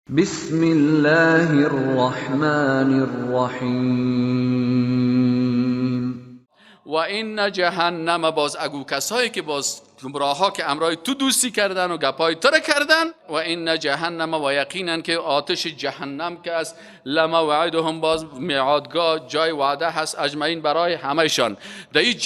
بسم الله الرحمن الرحیم. و این جهنم، باز اگو کسایی که باز گمراه ها که امرای تو دوستی کردن و گپای تو را کردن، و این جهنم و یقینا که آتش جهنم که است، لموعدهم، باز میعادگاه جای وعده هست، اجمعین برای همهشان. در این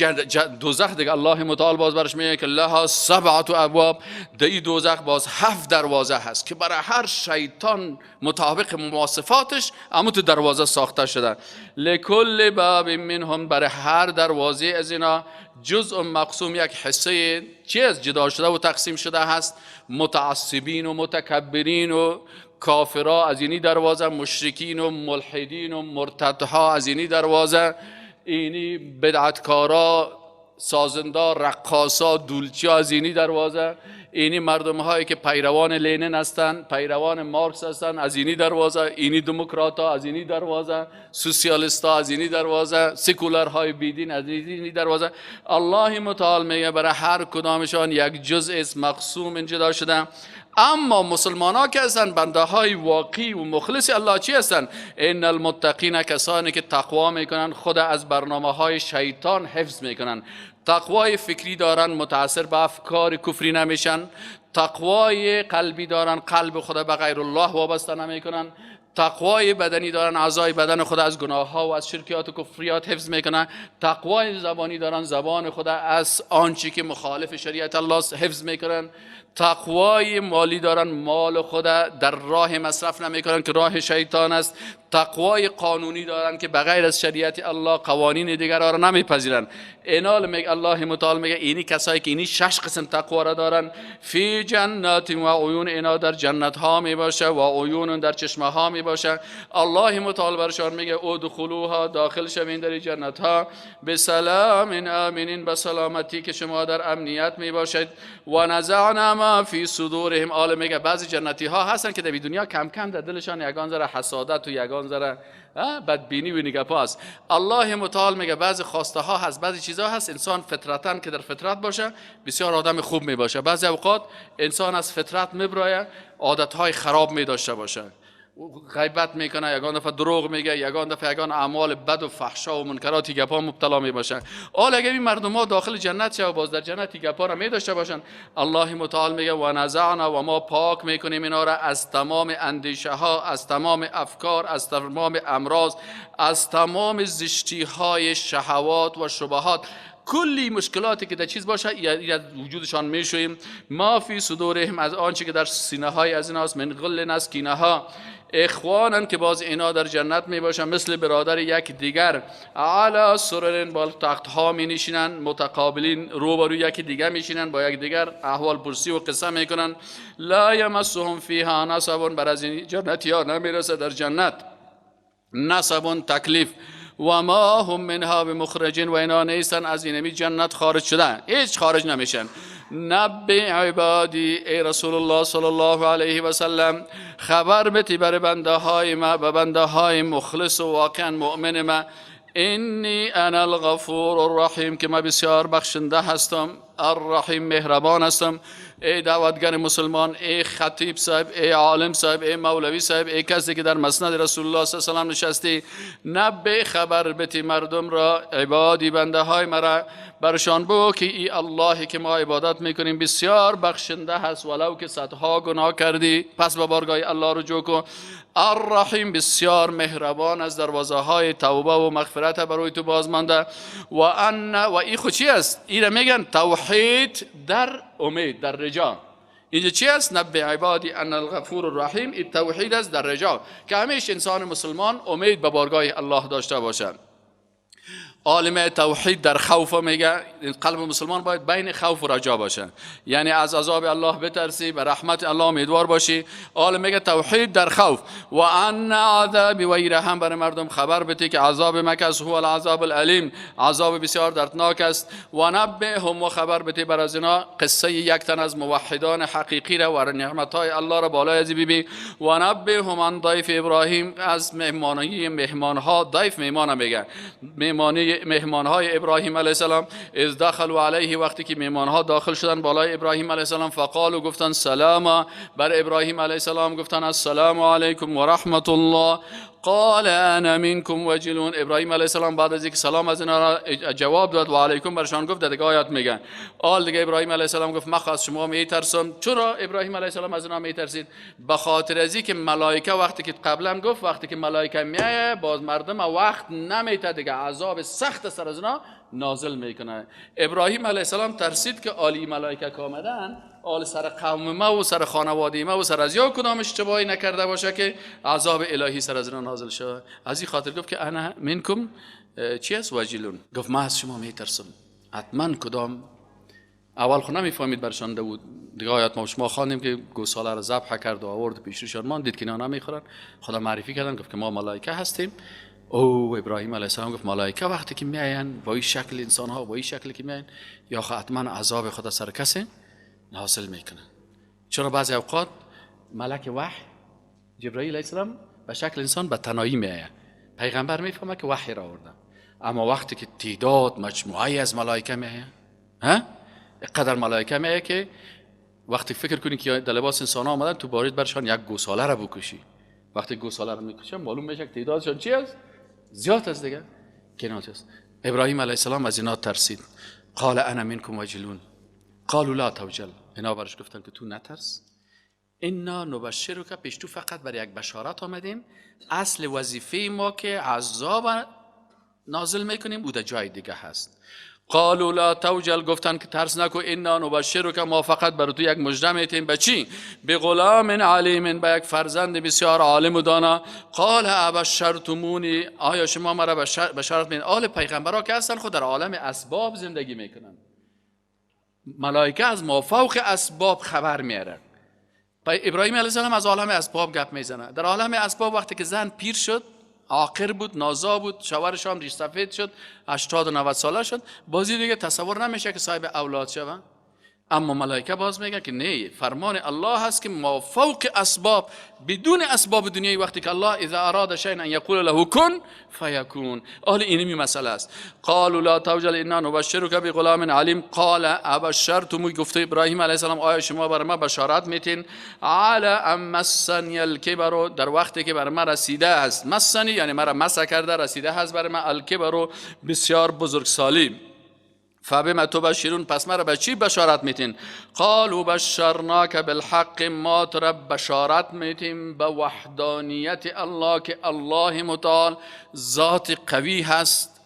دوزخ دیگه الله متعال باز برش میگه که لها سبعة ابواب، در این دوزخ باز 7 دروازه هست که برای هر شیطان مطابق مواصفاتش اما تو دروازه ساخته شده. لکل باب منهم، برای هر دروازه از اینا جزء مقسوم، یک حصه چیز جدا شده و تقسیم شده هست. متعصبین و متکبرین و کافرها از اینی دروازه، مشرکین و ملحدین و مرتدها از اینی دروازه، اینی بدعتکارا، سازنده، رقاصا، دولچی از اینی دروازه، اینی مردم هایی که پیروان لینن هستند، پیروان مارکس هستند از اینی دروازه، اینی دموکرات ها از اینی دروازه، سوسیالیست ها از اینی دروازه، سکولر های بیدین از اینی دروازه. الله متعال میگه برای هر کدامشان یک جزء از مقسوم جدا شده. اما مسلمان ها که هستند، بنده های واقعی و مخلص الله چی هستند؟ ان المتقین، کسانی که تقوا میکنن، خود از برنامه های شیطان حفظ میکنن، تقوای فکری دارن، متاثر به افکار کفری نمیشن، تقوای قلبی دارن، قلب خود به غیر الله وابسته نمیکنن، تقوای بدنی دارن، اعضای بدن خود از گناه ها و از شرکیات و کفریات حفظ میکنن، تقوای زبانی دارن، زبان خود از آنچه که مخالف شریعت الله حفظ میکنن، تقوای مالی دارن، مال خود در راه مصرف نمیکنن که راه شیطان است، تقوای قانونی دارن که بغیر از شریعت الله قوانین دیگر را نمیپذیرن. اینال میگه الله متعال میگه اینی کسایی که اینی 6 قسم تقوا را دارن، فی جنات و عیون، اینا در جنت ها میباشه و عیون در چشمه ها میباشه. الله متعال برشان میگه ادخلوها، داخل شوین در جنت ها، به سلام آمنین، به سلامتی که شما در امنیت میباشید. و نزعنا ما فی صدورهم، آل میگه بعضی جنتی ها هستن که در دنیا کم کم در دلشان یگان ذره حسادت و یگان ذره بدبینی و نگپا است. الله متعال میگه بعضی خواسته ها هست، بعضی چیزها هست، انسان فطرتاً که در فطرت باشه بسیار آدم خوب میباشه. بعضی اوقات انسان از فطرت میبرایه، عادت های خراب می داشته باشه، غیبت میکنه، یگان دفعه دروغ میگه، یگان دفعه یگان اعمال بد و فحشا و منکرات گپا مبتلا میباشن. حال اگر این مردم ها داخل جنت شه و باز در جنت گپا را می داشته باشن، الله متعال میگه و نزعنا، و ما پاک میکنیم اینا را از تمام اندیشه ها، از تمام افکار، از تمام امراض، از تمام زشتی های شهوات و شبهات، کلی مشکلاتی که در چیز باشه یا وجودشان میشویم. ما فی صدورهم، از آنچه که در سینه های از ایناست، من غل، از کینه ها، اخوانن که باز اینا در جنت می باشن مثل برادر یک دیگر، علی سرر، بال تخت ها می نشینن، متقابلین رو برو یک دیگر می شینن، با یک دیگر احوال پرسی و قصه می کنن. لا یمسهم فیها نصب، بر از این جنتی ها نمی رسه در جنت نصب، تکلیف. و ما هم منها بمخرجین، و اینا نیستن از اینمی جنت خارج شدن، هیچ خارج نمیشن. نبی عبادی، ای رسول الله صلی الله علیه و سلم خبر بتی بر بنده های ما، به بنده های مخلص و واقعا مؤمن ما، انی انا الغفور الرحیم، که ما بسیار بخشنده هستم، الرحیم مهربان هستم. ای دعوتگر مسلمان، ای خطیب صاحب، ای عالم صاحب، ای مولوی صاحب، ای کسی که در مسند رسول الله صلی الله علیه و سلم نشستی، نبی خبر بتی مردم را، عبادی بنده های مرا، برشان بگو که ای اللهی که ما عبادت میکنیم بسیار بخشنده هست، ولو که صدها گناه کردی پس به بارگاه الله رجوع کن. الرحیم بسیار مهربان از دروازه های توبه و مغفرت برای تو باز مانده. و ان و ای خود چی است؟ ای را میگن توحید در امید، در رجا. اینجا چی است؟ نبی عبادی ان الغفور الرحیم، این توحید است در رجا، که همیشه انسان مسلمان امید به بارگاه الله داشته باشد. عالم توحید در خوف میگه قلب مسلمان باید بین خوف و رجا باشه، یعنی از عذاب الله بترسی، به رحمت الله امیدوار باشی. عالم میگه توحید در خوف. و ان عذابی، و ایره هم برای مردم خبر بده که عذاب مکه است، هو العذاب الالیم، عذاب بسیار دردناک است. و نبئهم، و خبر بده بر از اینا قصه یک تن از موحدان حقیقی را و نعمت های الله را بالای از بی. و نبئهم عن ضیف ابراهیم، از مهمانی مهمان ها، ضیف مهمان میگه، مهمانی مهمانهای ابراهیم علیه السلام. اذ دخلوا علیه، وقتی که مهمانها داخل شدن بالای ابراهیم علیه السلام، فقالوا گفتن سلاما، بر ابراهیم علیه السلام گفتن السلام علیکم و رحمت الله. قال انا منکم وجلون. ابراهیم علیه السلام بعد از اینکه سلام از اینا جواب داد و علیکم برشان گفت، دیگه آیات میگن. آل دیگه ابراهیم علیه السلام گفت من از شما میترسم. چرا ابراهیم علیه السلام از اینا میترسید؟ به خاطر از اینکه ملائکه وقتی که قبلا گفت وقتی که ملائکه میایه باز مردم وقت نمیته، دیگه عذاب سخت سر از اینا نازل میکنه. ابراهیم علیه السلام ترسید که آلی ملائکه که آمدن آل سر قوم ما و سر خانواده ما و سر از یا کدام اشتباهی نکرده باشه که عذاب الهی سر از اینا نازل شد. از این خاطر گفت که انا منکم چی است؟ وجلون. گفت من از شما میترسم، حتما کدام. اول خو نمیفهمید برشان بود دیگه. آیات ما شما خواندیم که گوساله را ذبح کرد و آورد پیش روشان، ما دید که اینا نمیخورن، خدا معرفی کردن، گفت که ما ملائکه هستیم. او ابراهیم علیه السلام گفت ملائکه وقتی که میاین با این شکل انسان ها، با این شکل که میاین، یا حتما عذاب خدا سر کسی حاصل میکنه. چرا بعضی اوقات ملک وحی جبرائیل علیه السلام به شکل انسان به تنهایی میآید، پیغمبر میفهمه که وحی را آورده. اما وقتی که تعداد مجموعه از ملائکه میآید، ها قدر ملائکه میآید که وقتی فکر کنی که در لباس انسان ها آمدن، تو باید برشان یک گوساله را بکشی. وقتی گوساله را میکشن معلوم میشه که تعدادشان چی است؟ زیاد است دیگه. کنات است. ابراهیم علیه السلام از اینا ترسید. قال انا منکم وجلون قالوا لا توجل. اینا برش گفتن که تو نترس، انا نبشرک، پیش تو فقط برای یک بشارت آمدیم. اصل وظیفه ما که عذاب نازل میکنیم او در جای دیگه هست. قالوا لا توجل، گفتن که ترس نکو، انا نبشرک، ما فقط بر تو یک مژده میتیم. به چی؟ به غلام علیم، به یک فرزند بسیار عالم و دانا. قال ابشرتمونی، آیا شما مرا بشارت میدین؟ آل پیغمبرا که هستن خود در عالم اسباب زندگی میکنن، ملائکه از مافوق اسباب خبر میاره. ابراهیم علیه السلام از عالم اسباب گپ میزنه. در عالم اسباب وقتی که زن پیر شد، عاقر بود، نازا بود، شوهرش هم ریش سفید شد، 80 و 90 ساله شد، بازی دیگه تصور نمیشه که صاحب اولاد شوه. اما ملائکه باز میگن که نه، فرمان الله هست که ما فوق اسباب، بدون اسباب دنیای، وقتی که الله اذا اراد شیئا ان یقول له کن فیکون. اهل اینمی مسئله است. قالوا لا توجل انا نبشرک بغلام علیم. قال ابشرتم، گفته ابراهیم علیه السلام آیا شما بر ما بشارت میتین؟ علی ان مسنی الکبر، در وقتی که بر ما رسیده است. مسنی یعنی مرا مسح کرده، رسیده است بر ما، الکبر بسیار بزرگسالی. فبما تبشرون، پس مرا به چی بشارت میتین؟ قالوا بشرناک بالحق، ما ترا بشارت میتیم به وحدانیت الله که الله متعال ذات قوی هست،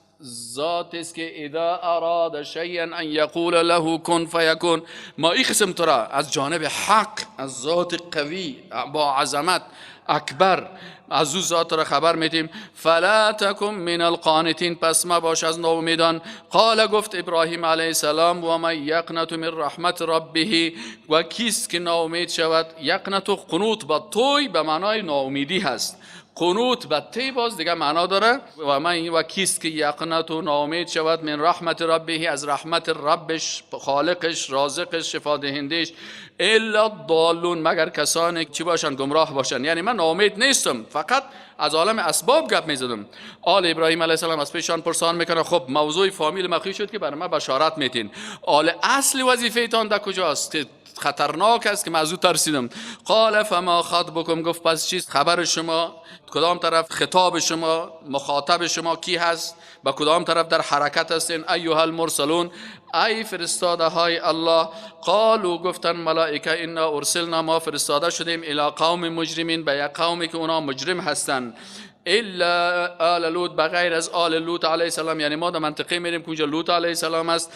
ذات است که اذا اراد شیئا ان یقول له کن فیکون. ما این قسم ترا از جانب حق، از ذات قوی با عظمت اکبر، از او ذات را خبر میدیم. فلا تکن من القانتین، پس ما باش از ناامیدان. قال، گفت ابراهیم علیه السلام و من یقنط من رحمت ربه، و کیست که ناامید شود؟ یقنط و قنوت با توی به معنای ناامیدی هست، قنوت به تی باز دیگه معنا داره. و من و کیست که یقنط و ناامید شود من رحمت ربه، از رحمت ربش، خالقش، رازقش، شفا دهندش، الا الضالون، مگر کسانی چی باشن؟ گمراه باشن. یعنی من ناامید نیستم، فقط از عالم اسباب گپ میزدم. آل ابراهیم علیه السلام از پیشان پرسان میکنه خب موضوع فامیل مخی شد که برای من بشارت میتین، آل اصل وظیفه تان در کجاست که خطرناک است که من از او ترسیدم؟ قال فما خطبکم، گفت پس چیست خبر شما؟ کدام طرف خطاب شما، مخاطب شما کی هست؟ با کدام طرف در حرکت هستین؟ ایها المرسلون، ای فرستاده های الله. قالوا، گفتن ملائکه انا ارسلنا، ما فرستاده شدیم الی قوم مجرمین، به یک قومی که اونا مجرم هستند. الا آل لوط، بغیر از آل لوط علیه السلام، یعنی ما در منطقه میریم که اونجا لوط علیه السلام است.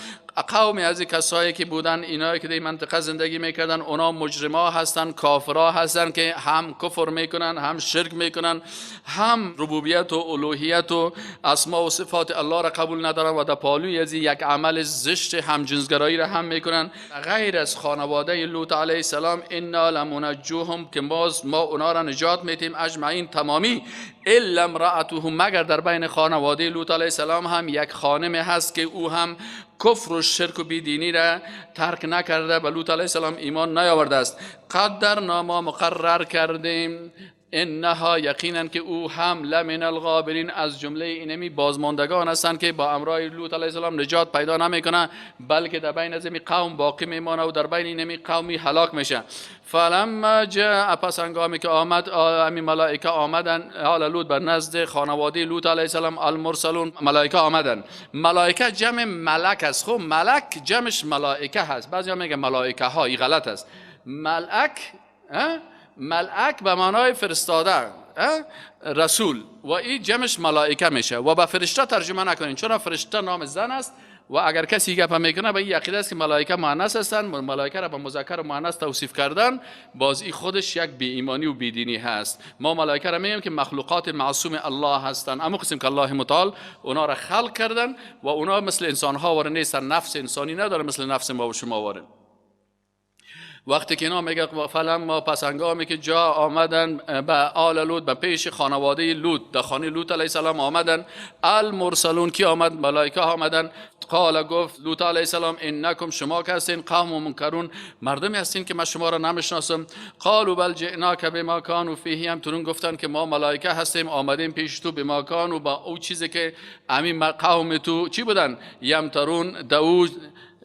قومی از کسایی که بودن، اینایی که در منطقه زندگی میکردن، اونا مجرما هستن، کافرا هستن که هم کفر میکنن، هم شرک میکنن، هم ربوبیت و الوهیت و اسما و صفات الله را قبول ندارن و در پالوی از یک عمل زشت همجنسگرایی را هم میکنن. غیر از خانواده لوط علیه السلام، انا لمنجوهم، که باز ما اونا را نجات میتیم، اجمعین تمامی، الا امرأته، مگر در بین خانواده لوط علیه السلام هم یک خانم هست که او هم کفر و شرک و بیدینی را ترک نکرده، به لوط علیه السلام ایمان نیاورده است. قدرنا، ما مقرر کردیم، انها یقینا که او هم لمن الغابرین از جمله اینمی بازماندگان هستند که با امرای لوط علیه السلام نجات پیدا نمیکنه، بلکه در بین از این قوم باقی میمانه و در بین اینمی قومی هلاک میشه. فلما جاء، پس هنگامی که آمد همین ملائکه آمدن، حال لوط بر نزد خانواده لوط علیه السلام، المرسلون ملائکه آمدن. ملائکه جمع ملک است، خب ملک جمعش ملائکه هست، بعضیا میگه ملائکه ها، این غلط است. ملک ملک به معنای فرستاده رسول و این جمعش ملائکه میشه و به فرشته ترجمه نکنین، چون فرشته نام زن است و اگر کسی گپ میکنه به این عقیده است که ملائکه مؤنث هستند، ملائکه را به مذکر و مؤنث توصیف کردن باز این خودش یک بی ایمانی و بی دینی هست. ما ملائکه را میگیم که مخلوقات معصوم الله هستند، اما قسم که الله متعال اونا را خلق کردن و اونا مثل انسان ها واره نیستن، نفس انسانی نداره مثل نفس ما و شما واره. وقتی که اینا میگه فلما، پس هنگامی که جا آمدن به آل لوط، به پیش خانواده لوط، در خانه لوط علیه السلام آمدن، المرسلون کی آمد؟ ملائکه آمدن. قال گفت لوط علیه السلام انکم شما که هستین قوم منکرون، مردمی هستین که من شما را نمیشناسم. قالوا بل جئناک بما کانوا فیه یمترون، گفتن که ما ملائکه هستیم آمدیم پیش تو بما کانوا، با او چیزی که امین قوم تو چی بودن؟ یمترون، دو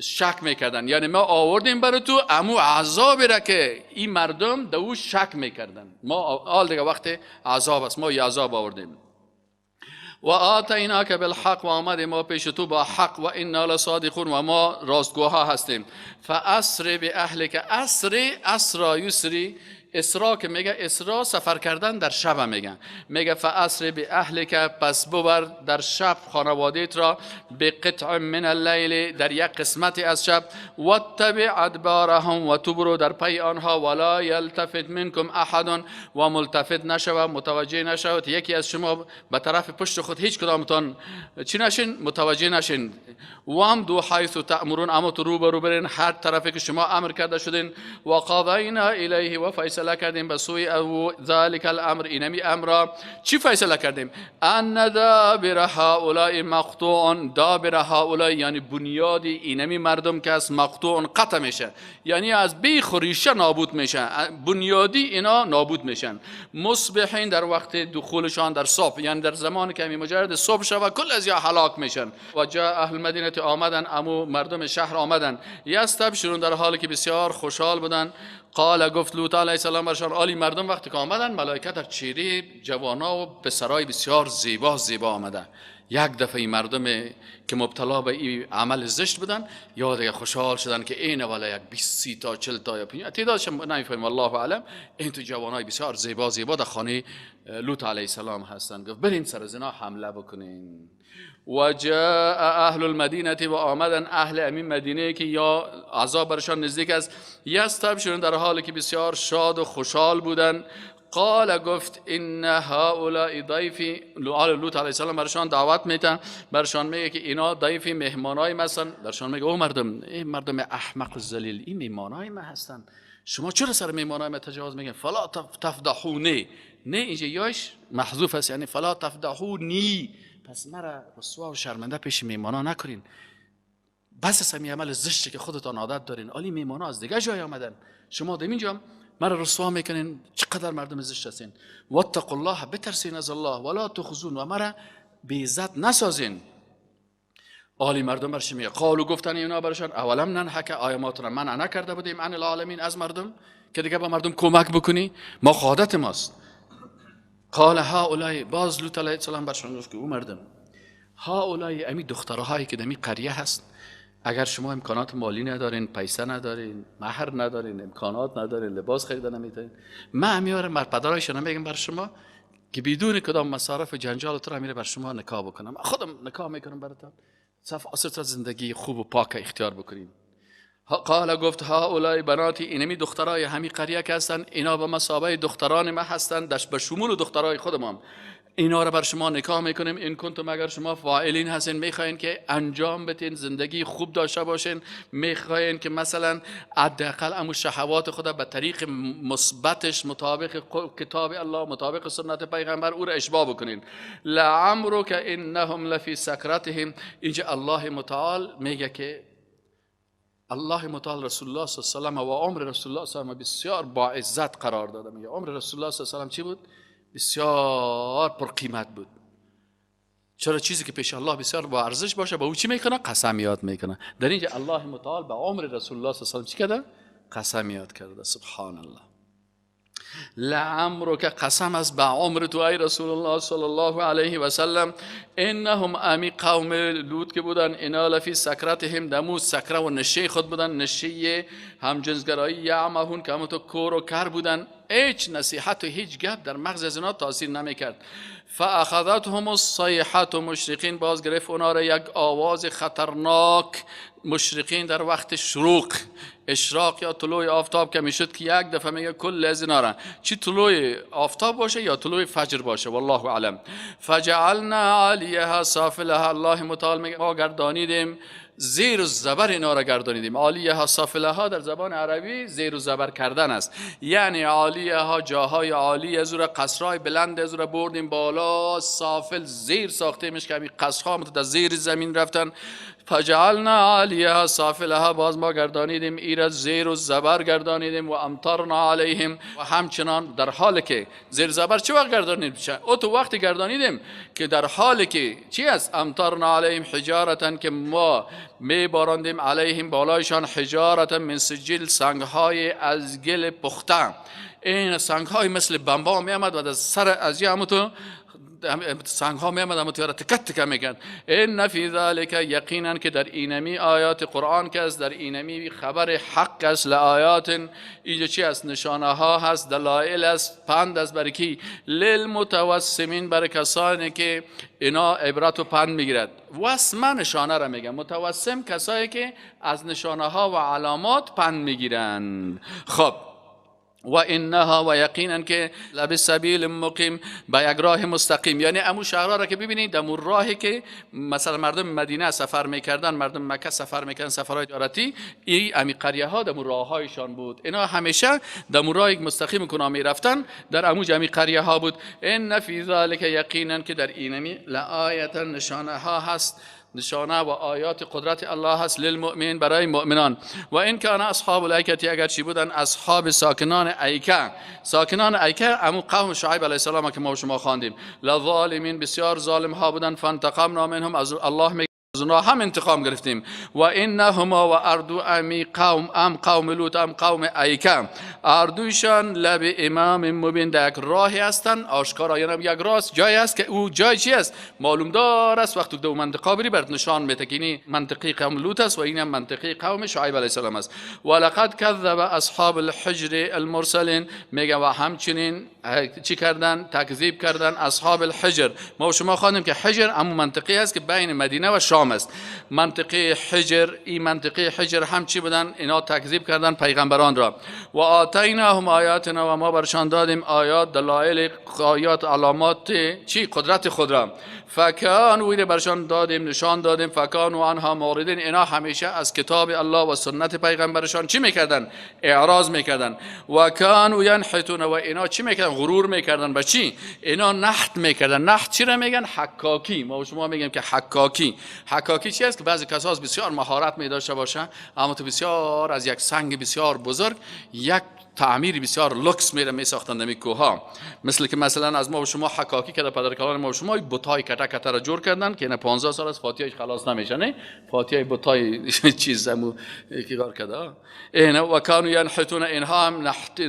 شک میکردن، یعنی ما آوردیم برای تو امو عذابی را که این مردم دو شک میکردن، ما آل دیگه وقت عذاب است، ما یه عذاب آوردیم. و آتیناک بالحق، و آمدیم ما پیش تو با حق، و انا لصادقون، و ما راستگوها هستیم. فاسر باهلک، اسر اسرا یسری، اسرا که میگه اسرا سفر کردن در شب میگن، میگه فاسر باهلک، پس ببر در شب خانواده‌ات را، به قطع من اللیل، در یک قسمتی از شب، واتبع ادبارهم، و تو برو در پی آنها، ولا یلتفت منکم احد، و ملتفت نشود، متوجه نشود یکی از شما به طرف پشت خود، هیچ کدامتان چی نشین، متوجه نشین. وامضوا حیث تأمرون، اما تو رو برو برین هر طرفی که شما امر کرده شدین. و قضینا الیه، و فیصله کردیم به سوی او ذلک الامر، اینمی امر چی فیصله کردیم؟ ان دابر هؤلاء مقطوع، دابر هؤلاء یعنی بنیاد اینمی مردم که از مقطوع قطع میشه، یعنی از بیخ و ریشه نابود میشه، بنیادی اینا نابود میشن. مصبحین در وقت دخولشان در صبح، یعنی در زمان که مجرد صبح شود کل از یا هلاک میشن. و جاء اهل مدینه آمدن، امو مردم شهر آمدن، یستبشرون در حالی که بسیار خوشحال بودن. قال گفت لوط علیه السلام برشان، آلی مردم وقتی که آمدن ملائکه در چهره جوانا و پسرای بسیار زیبا زیبا آمدن. یک دفعه این مردم که مبتلا به این عمل زشت بودن یا دیگه خوشحال شدن که این والا یک 20 تا 40 تا یا 50 تعدادش نمیفهمیم والله اعلم، این تو جوانای بسیار زیبا زیبا در خانه لوط علیه السلام هستن. گفت برین سر زنا حمله بکنین. و جاء اهل المدینه، و آمدن اهل امین مدینه که یا عذاب برشان نزدیک است، یستبشرون در حالی که بسیار شاد و خوشحال بودن. قال گفت ان هؤلاء ضیفی، لوط علیه السلام برشان دعوت میتن، برشان میگه که اینا ضیفی مهمانای ما هستن. برشان میگه او مردم، این مردم احمق و ذلیل، این مهمانای ما هستن، شما چرا سر مهمانای ما تجاوز میگن؟ فلا تفضحونی، نه اینجا یاش محذوف است، یعنی فلا تفضحونی، پس مرا رسوا و شرمنده پیش میمانا نکنین، بس از همین عمل زشتی که خودتان عادت دارین، آلی میمانا از دیگه جای آمدن، شما در اینجا مرا رسوا میکنین، چقدر مردم زشت هستین. واتقوا الله، بترسین از الله، ولا تخزون، و مرا بی عزت نسازین. آلی مردم برش میگه قالو گفتن اینا برشان اولم ننهک، آیا ما تو را منع نکرده بودیم عن العالمین، از مردم که دیگه با مردم کمک بکنی، ما عادت ماست. قال هؤلاء، باز لوط علیه السلام برشان گفت که او مردم، هؤلاء امی دخترهایی که دمی قریه هست، اگر شما امکانات مالی ندارین، پیسه ندارین، مهر ندارین، امکانات ندارین، لباس خریدن نمیتونین، من میارم بر پدرایشان میگم بر شما که بدون کدام مصارف و جنجال تو را میره بر شما نکاح بکنم، خودم نکاح میکنم براتون، صف اصل زندگی خوب و پاک اختیار بکنین. قال گفت هؤلاء بناتی، اینمی دخترای همی قریه که هستن، اینا به مثابه دختران ما هستن، به شمول دخترای خودمان، اینا رو بر شما نکاح میکنیم. این کنتم اگر شما فاعلین هستین، میخواین که انجام بدین، زندگی خوب داشته باشین، میخواین که مثلا حداقل امو شهوات خود به طریق مثبتش مطابق کتاب الله، مطابق سنت پیغمبر او را اشباع بکنین. لعمرک انهم لفی سکرتهم، اینجا الله متعال میگه که الله متعال رسول الله صلی الله علیه و و عمر رسول الله صلی الله علیه و بسیار با عزت قرار داده. میگه عمر رسول الله صلی الله علیه و چی بود؟ بسیار پرقیمت بود. چرا چیزی که پیش الله بسیار با ارزش باشه با او چی میکنه؟ قسم یاد میکنه. در اینجا الله متعال به عمر رسول الله صلی الله علیه و چی کرده؟ قسم یاد کرده. سبحان الله. لعمرک، قسم است به عمر تو ای رسول الله صلی الله علیه و سلم، انهم امی قوم لوط که بودن، اینا لفی سکرتهم، دمو سکره و نشه خود بودن، نشه همجنسگرایی، یعمهون که همون تو کور و کر بودن، هیچ نصیحت و هیچ گپ در مغز از اینا تاثیر نمیکرد. فاخذتهم الصیحة مشرقین، باز گرفت اونا را یک آواز خطرناک، مشرقین در وقت شروق، اشراق یا طلوع آفتاب که میشد که یک دفعه میگه کل از اینا را، چی طلوع آفتاب باشه یا طلوع فجر باشه، والله اعلم. فجعلنا عالیها سافلها، الله متعال میگه ما گردانیدیم زیر و زبر اینا را گردانیدیم. عالیها سافلها در زبان عربی زیر و زبر کردن است، یعنی عالیها جاهای عالی از او را، قصرهای بلند از او را بردیم بالا، سافل زیر ساختیمش که همین قصرها در زیر زمین رفتن. فجعلنا عالیها سافلها، باز ما گردانیدیم ایرا زیر و زبر گردانیدیم، و امطرنا علیهم، و همچنان در حال که زیر زبر چه وقت گردانیدیم؟ او تو وقتی گردانیدیم که در حال که چی است؟ امطرنا علیهم حجارتا، که ما می باراندیم علیهم بالایشان حجارتا من سجیل، سنگهای از گل پخته. این سنگهای مثل بمبا می آمد و از سر از یه تو سنگ ها می آمد اما تو را تکت تکه میکرد. ان فی ذلک، یقینا که در اینمی آیات قرآن که است، در اینمی خبر حق است، لآیات، اینجا چی است؟ نشانه ها هست، دلایل است، پند است برای کی؟ للمتوسمین، برای کسانی که اینا عبرت و پند میگیرد. وسمه نشانه را میگم، متوسم کسایی که از نشانه ها و علامات پند میگیرند. خب و انها، و یقینا که لبسبیل مقیم، به یک راه مستقیم، یعنی امو شهرها را که ببینید، امو راهی که مثلا مردم مدینه سفر میکردن، مردم مکه سفر میکردن، سفرهای تجارتی، این امی قریه ها دمو راههایشان بود. اینا همیشه دمو راه مستقیم کنا میرفتن، در امو جمعی قریه ها بود. ان فی ذلک، یقینا که در اینمی لآیه، نشانه ها هست، نشانه و آیات قدرت الله هست، للمؤمنین، برای مؤمنان. و این کان اصحاب الایکه، اگر چی بودن اصحاب ساکنان ایکه، ساکنان ایکه امو قوم شعیب علیه السلام که ما شما خواندیم، لظالمین، بسیار ظالم ها بودن. فانتقمنا منهم، از الله از اونها هم انتقام گرفتیم. و انهما، و اردو امی قوم، ام قوم لوط ام قوم ایکه، اردوشان لب امام مبین، در یک راهی هستن آشکارا، یعنی یک راست جایی است که او جای چی است؟ معلوم دار است. وقتی دو منطقه بری برات نشان میده که این منطقه قوم لوط است و این منطقه قوم شعیب علیه السلام است. و لقد کذب اصحاب الحجر المرسلین، میگه و همچنین چی کردن؟ تکذیب کردن اصحاب الحجر. ما شما خواندیم که حجر امو منطقه است که بین مدینه و شام است. منطقه حجر، این منطقه حجر هم چی بودن؟ اینا تکذیب کردن پیغمبران را. و آتیناهم آیاتنا، و ما برشان دادیم آیات، دلایل، آیات، علامات چی؟ قدرت خود را. فکانوا، برشان دادیم، نشان دادیم. فکانوا عنها معرضین، اینا همیشه از کتاب الله و سنت پیغمبرشان چی میکردن؟ اعراض میکردن. و کانوا ینحتون، و اینا چی میکردن؟ غرور میکردن. به چی؟ اینا نحت میکردن. نحت چی را میگن؟ حکاکی. ما شما میگیم که حکاکی. حکاکی چی است؟ که بعضی کسا بسیار مهارت می داشته باشه، اما تو بسیار از یک سنگ بسیار بزرگ یک تعمیر بسیار لوکس میره میساختن در کوها. مثل که مثلا از ما و شما حکاکی کرده، پدرکلان ما و شما بتای کته کته را جور کردن که نه 15 سال از فاتحه‌اش خلاص نمیشه، نه فاتحه بتای چیز امو کی کار کرده. اینا و کانوا ینحتون، اینها هم نحت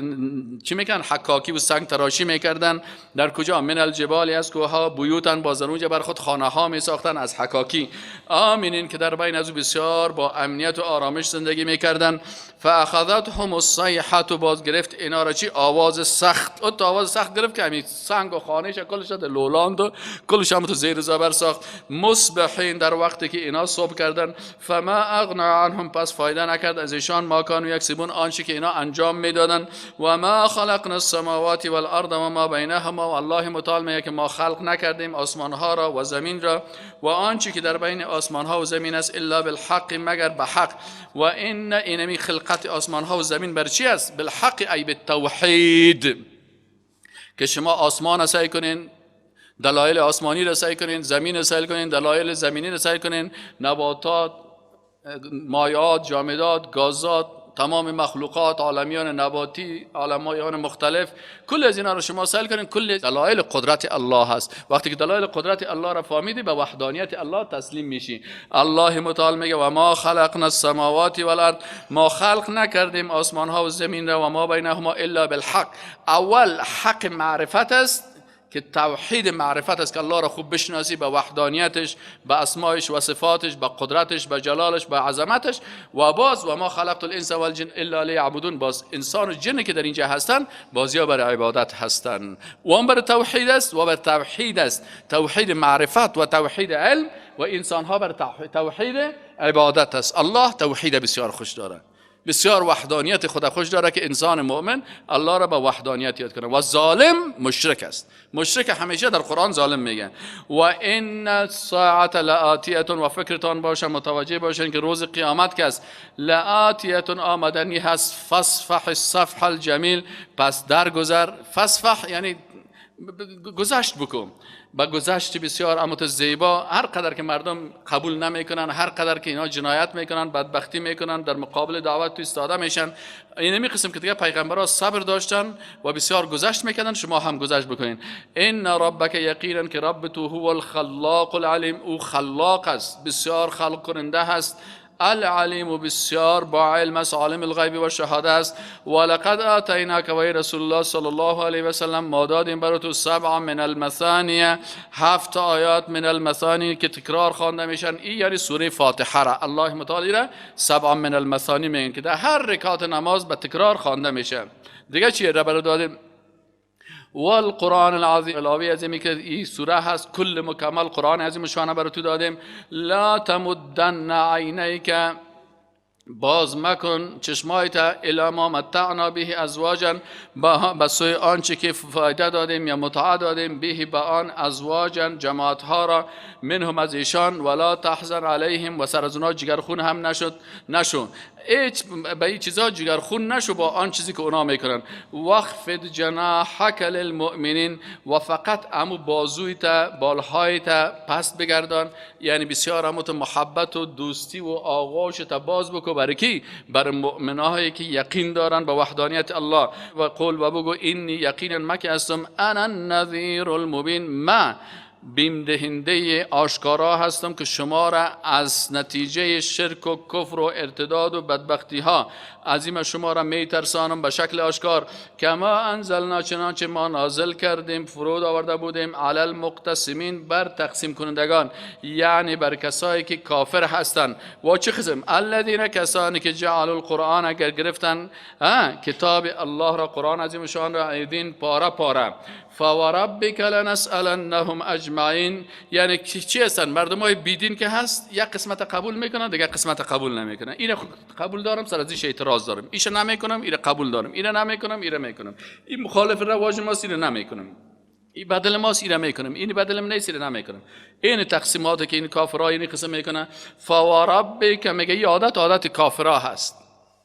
چی میکنن؟ حکاکی و سنگ تراشی میکردن. در کجا؟ من الجبال، از کوها، بیوتن، باز اونجا بر خود خانه ها میساختن از حکاکی. آمینین، که در بین از او بسیار با امنیت و آرامش زندگی میکردن. فاخذتهم الصیحه، باز گرفت اینا را چی؟ آواز سخت. او تو آواز سخت گرفت که همین سنگ و خانهش کلش در لولاند و کلش هم تو زیر زبر ساخت. مصبحین، در وقتی که اینا صبح کردن. فما اغنا عنهم، پس فایده نکرد از ایشان ما کانوا یکسبون، آنچه که اینا انجام میدادن. و ما خلقنا السماوات والارض و ما بینهما، و الله متعال میگه که ما خلق نکردیم آسمان ها را و زمین را و آنچه که در بین آسمان ها و زمین است الا بالحق، مگر به حق. و ان اینمی خلقت آسمان ها و زمین بر چی است؟ بالحق، ای بالتوحید، که شما آسمان را سعی کنین، دلایل آسمانی را سعی کنین، زمین را سعی کنین، دلایل زمینی را سعی کنین، نباتات، مایعات، جامدات، گازات، تمام مخلوقات، عالمیان نباتی، عالمیان مختلف، کل از اینا رو شما سیل کنین، کل دلایل قدرت الله هست. وقتی که دلایل قدرت الله را فهمیدی، به وحدانیت الله تسلیم میشی. الله متعال میگه و ما خلقنا السماوات والارض، ما خلق نکردیم آسمان ها و زمین را و ما بینهما الا بالحق. اول حق معرفت است که توحید معرفت است که الله را خوب بشناسی، به وحدانیتش، به اسمایش و صفاتش، به قدرتش، به جلالش، به عظمتش. و باز و ما خلقت الانس والجن الا لیعبدون، باز انسان و جن که در اینجا هستن بازیا بر عبادت هستن. و هم بر توحید است و بر توحید است، توحید معرفت و توحید علم، و انسان ها بر توحید عبادت است. الله توحید بسیار خوش داره، بسیار وحدانیت خدا خوش داره که انسان مؤمن الله را به وحدانیت یاد کنه. و ظالم مشرک است، مشرک همیشه در قرآن ظالم میگن. و ان الساعه لآتیه، و فکرتان باشه، متوجه باشین که روز قیامت که است، لآتیه آمدنی هست. فاصفح الصفح الجمیل، پس درگذر. فاصفح یعنی گذشت بکن، با گذشت بسیار امت زیبا. هر قدر که مردم قبول نمیکنن، هر قدر که اینا جنایت میکنن، بدبختی میکنن، در مقابل دعوت تو ایستاده میشن، این قسم که دیگه پیغمبرا صبر داشتن و بسیار گذشت میکردن، شما هم گذشت بکنین. ان ربک، یقینا که رب تو، هو الخلاق العلیم، او خلاق است، بسیار خلق کننده است، العلیم و بسیار با علم است، عالم الغیب و شهاده است. ولقد آتیناک و رسول الله صلی الله علیه و سلم، ما دادیم برای تو سبع من المثانیه، 7 آیات من المثانی که تکرار خوانده میشن. این یعنی سوره فاتحه را الله متعالی را سبع من المثانی میگن که در هر رکعت نماز به تکرار خوانده میشه. دیگه چیه را برای دادیم؟ والقرآن العظیم، علاوه از اینکه این سوره هست کل مکمل قرآن عظیم شانه برای تو دادیم. لا تمدن عینیک، باز مکن چشمایت، الی ما متعنا به ازواجا، به سوی آنچه که فایده دادیم یا متعه دادیم، به به آن ازواجا، جماعت ها را، منهم از ایشان، ولا تحزن علیهم، و سر از اونا جگرخون هم نشو، هیچ به این چیزا جگرخون نشو با آن چیزی که اونا میکنن. وخفض جناحک للمؤمنین، و فقط امو بازوی تا بالهای تا پست بگردان، یعنی بسیار امو تا محبت و دوستی و آغوش تا باز بکو. برای کی؟ برای مؤمنایی که یقین دارن به وحدانیت الله. و قول و بگو اینی یقینا من که هستم، انا النذیر المبین، ما بیم دهنده آشکارا هستم که شما را از نتیجه شرک و کفر و ارتداد و بدبختی ها عظیم شما را میترسانم به شکل آشکار. کما انزلنا، چنانچه ما نازل کردیم، فرود آورده بودیم، علی المقتسمین، بر تقسیم کنندگان، یعنی بر کسایی که کافر هستند. و چه قسم؟ الذین، کسانی که جعلوا القرآن، اگر گرفتن کتاب الله را، قرآن عظیم شان را، عیدین پاره پاره. فوربک لنسألنهم اجمعین، یعنی چی هستن؟ مردم های بیدین که هست، یک قسمت قبول میکنن، دیگه قسمت قبول نمیکنن. اینو قبول دارم، سر از این اعتراض دارم، ایشو نمیکنم، اینو قبول دارم، اینو نمیکنم، اینو میکنم، این مخالف رواج ماست، اینو نمیکنم، این بدل ماست، اینو میکنم، این بدل نیست، اینو نمیکنم. این تقسیمات که این کافرها این قسم میکنن. فوربک، میگه این عادت عادت کافرها هست.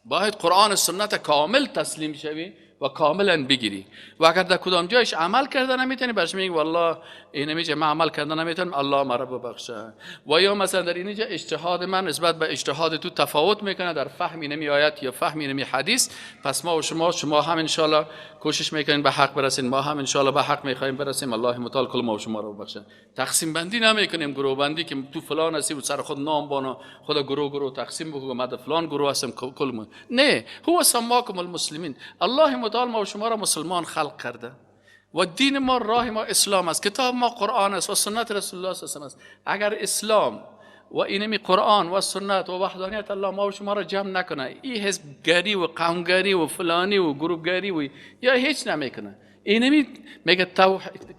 باید قرآن و سنت کامل تسلیم شوی و کاملا بگیری، و اگر در کدام جایش عمل کرده نمیتونی، برش میگی والله این میگه من عمل کرده نمیتونم، الله مرا ببخشه. و یا مثلا در اینجا اجتهاد من نسبت به اجتهاد تو تفاوت میکنه، در فهمی نمی آیت یا فهمی نمی حدیث، پس ما و شما هم ان شاء الله کوشش میکنین به حق برسین، ما هم ان شاء الله به حق میخوایم برسیم. الله متعال کل ما و شما را ببخشه. تقسیم بندی نمیکنیم، گروه بندی که تو فلان هستی و سر خود نام بانو خدا گروه گروه تقسیم بکنه، ما در فلان گروه هستم کل ما. نه، هو سماکم المسلمین، الله متعال ما و شما را مسلمان خلق کرده و دین ما، راه ما اسلام است، کتاب ما قرآن است و سنت رسول الله صلی الله علیه و است. اگر اسلام و اینمی قرآن و سنت و وحدانیت الله ما و شما را جمع نکنه، این حزبگری و قومگری و فلانی و گروهگری و یا هیچ نمیکنه. اینمی میگه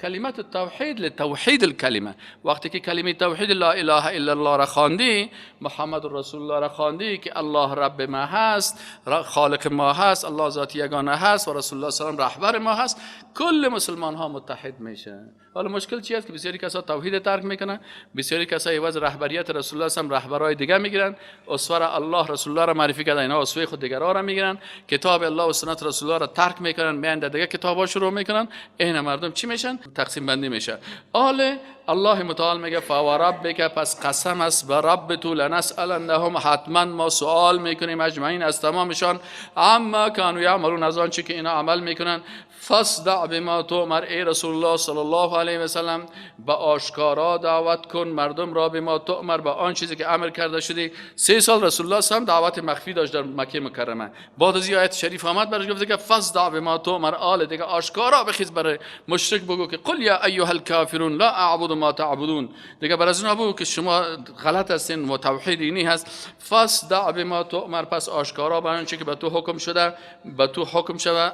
کلمت التوحید لتوحید الکلمه. وقتی که کلمه توحید لا اله الا الله را خواندی، محمد رسول الله را خواندی که الله رب ما هست، خالق ما هست، الله ذات یگانه هست و رسول الله صلی الله علیه و رهبر ما هست، کل مسلمان ها متحد میشن. حالا مشکل چی است که بسیاری کسا توحید ترک میکنن، بسیاری کسا عوض رهبریت رسول الله صلی رهبرای دیگه میگیرن، اسوه الله رسول الله را معرفی کردن، اینا اسوه خود دیگرا را میگیرن، کتاب الله و سنت رسول الله را ترک میکنن، میان دیگه کتابا شروع میکنن. این مردم چی میشن؟ تقسیم بندی میشه. آل الله متعال میگه فوربک، پس قسم است به رب تو، لنسألنهم، حتما ما سوال میکنیم اجمعین از تمامشان، عما کانوا یعملون، از آنچه که اینا عمل میکنن. فاصدع بما تؤمر، ای رسول الله صلی الله علیه و سلم به آشکارا دعوت کن مردم را، بما تؤمر، به آن چیزی که امر کرده شدی. 3 سال رسول الله صلی الله علیه و دعوت مخفی داشت در مکه مکرمه. بعد از آیت شریف آمد برش گفت که فاصدع بما تؤمر، آل دیگه آشکارا بخیز برای مشرک بگو که قل یا ایها الکافرون لا اعبد ما تعبدون، دیگه بر از اونها بگو که شما غلط هستین و توحید اینی هست. فاصدع بما تؤمر، پس آشکارا به آنچه که به تو حکم شده، به تو حکم شده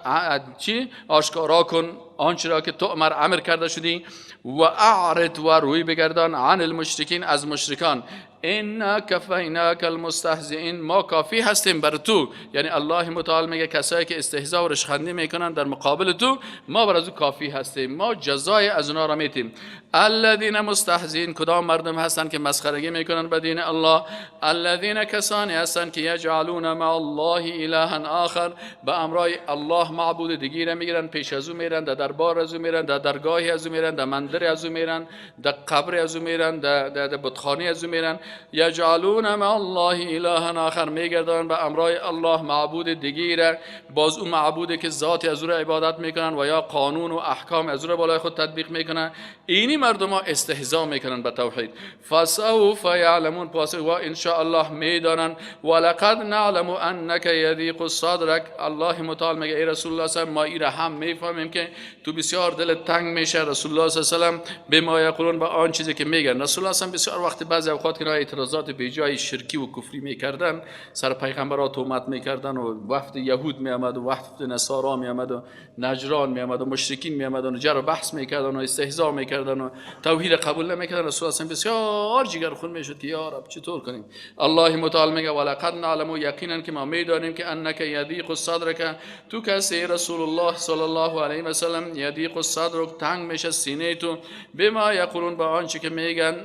چی؟ آشکارا کن آنچه را که تؤمر امر کرده شدی. و اعرض، و روی بگردان، عن المشرکین، از مشرکان. انا کفیناک المستهزئین، ما کافی هستیم بر تو. یعنی الله متعال میگه کسایی که استهزا و رشخندی میکنن در مقابل تو، ما بر از او کافی هستیم، ما جزای از اونا را میتیم. الذین مستهزئین، کدام مردم هستند که مسخرگی میکنن به دین الله؟ الذین، کسانی هستند که یجعلون مع الله الها آخر، به امرای الله معبود دیگری را میگیرن، پیش از او میرن، در دربار از او میرن، در درگاه از او میرن، در مندر از او میرن، در قبر از او میرن، در بتخانه از او میرن. یجعلون مع الله الها آخر، میگردن به امرای الله معبود دیگری، باز او معبودی که ذات از او را عبادت میکنن و یا قانون و احکام از او را بالای خود تطبیق میکنن. اینی مردم ها استهزا میکنن به توحید. فسوف یعلمون، پس و ان شاء الله میدانن. ولقد نعلم انک یضیق صدرک، الله متعال میگه ای رسول الله صلی ما ایره هم میفهمیم که تو بسیار دل تنگ میشه رسول الله صلی الله علیه و سلم به ما یقولون، به آن چیزی که میگن. رسول الله صلی بسیار وقت بعضی اوقات که اعتراضات بیجای شرکی و کفری میکردن، سر پیغمبرها تهمت میکردن و وفد یهود میآمد و وفد نصارا میآمد و نجران میآمد و مشرکین میآمدن و جر و بحث میکردن و استهزا میکردن و توحید قبول نمیکردن. رسول الله بسیار جگر خون میشد که یا رب چطور کنیم. الله متعال میگه ولقد نعلم، یقینا که ما میدانیم که انک یضیق صدرک، تو کسی رسول الله صلی الله علیه و سلم یضیق صدرک، تنگ میشه سینه تو، بما یقولون، به آنچه که میگن.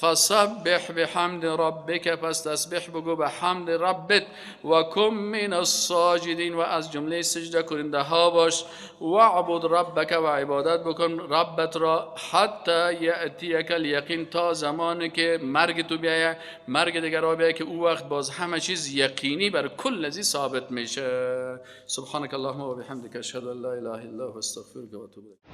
فسبح بحمد ربک، پس تسبیح بگو به حمد ربت. و کن من الساجدین، و از جمله سجده کننده ها باش. واعبد ربک، و عبادت بکن ربت را، حتی یأتیک الیقین، تا زمانی که مرگ تو بیایه، مرگ دیگر را بیایه که او وقت باز همه چیز یقینی بر کل ازی ثابت میشه. سبحانك اللهم و بحمدک، اشهد ان لا اله الا انت، استغفرک و اتوب الیک.